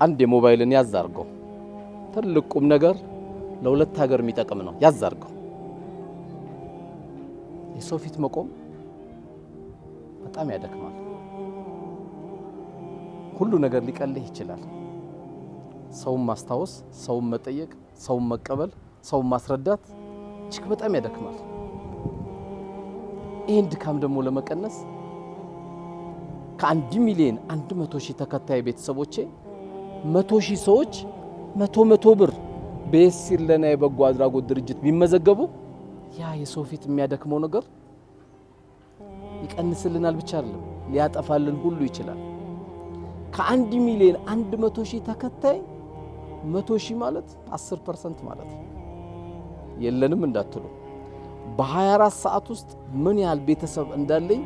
አንድ የሞባይልን ያዝ አድርገው። ትልቅ ቁም ነገር ለሁለት ሀገር የሚጠቅም ነው። ያዝ አድርገው። የሰው ፊት መቆም በጣም ያደክማል። ሁሉ ነገር ሊቀልህ ይችላል። ሰውን ማስታወስ፣ ሰውን መጠየቅ፣ ሰውን መቀበል፣ ሰውን ማስረዳት እጅግ በጣም ያደክማል። ይህን ድካም ደግሞ ለመቀነስ ከ1,100,000 ተከታይ ቤተሰቦቼ 100,000 ሰዎች 100 100 ብር በየሲር ለና የበጎ አድራጎት ድርጅት ቢመዘገቡ ያ የሰው ፊት የሚያደክመው ነገር ይቀንስልናል ብቻ አይደለም፣ ሊያጠፋልን ሁሉ ይችላል። ከ1,100,000 ተከታይ 100,000 ማለት 10% ማለት ነው። የለንም እንዳትሉ፣ በ24 ሰዓት ውስጥ ምን ያህል ቤተሰብ እንዳለኝ፣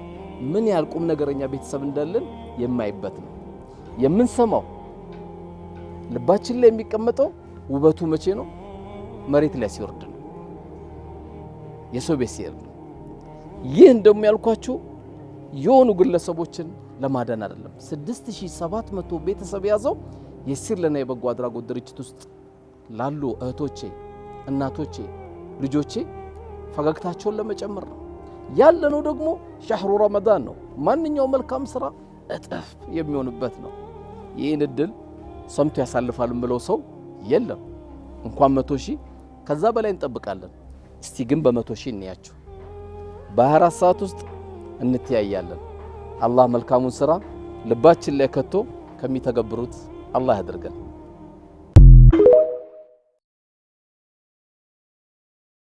ምን ያህል ቁም ነገረኛ ቤተሰብ እንዳለን የማይበት ነው። የምንሰማው ልባችን ላይ የሚቀመጠው ውበቱ መቼ ነው? መሬት ላይ ሲወርድ ነው። የሰው ቤት ሲሄድ ነው። ይህ እንደውም ያልኳችሁ የሆኑ ግለሰቦችን ለማዳን አይደለም። 6700 ቤተሰብ የያዘው የሲር ለና የበጎ አድራጎት ድርጅት ውስጥ ላሉ እህቶቼ፣ እናቶቼ፣ ልጆቼ ፈገግታቸውን ለመጨመር ነው። ያለነው ደግሞ ሻህሩ ረመዳን ነው። ማንኛውም መልካም ስራ እጥፍ የሚሆንበት ነው። ይህን እድል ሰምቶ ያሳልፋል ብለው ሰው የለም። እንኳን 100,000 ከዛ በላይ እንጠብቃለን። እስቲ ግን በ100,000 እንያቸው። በ24 ሰዓት ውስጥ እንተያያለን። አላህ መልካሙን ስራ ልባችን ላይ ከቶ ከሚተገብሩት አላህ ያድርገን።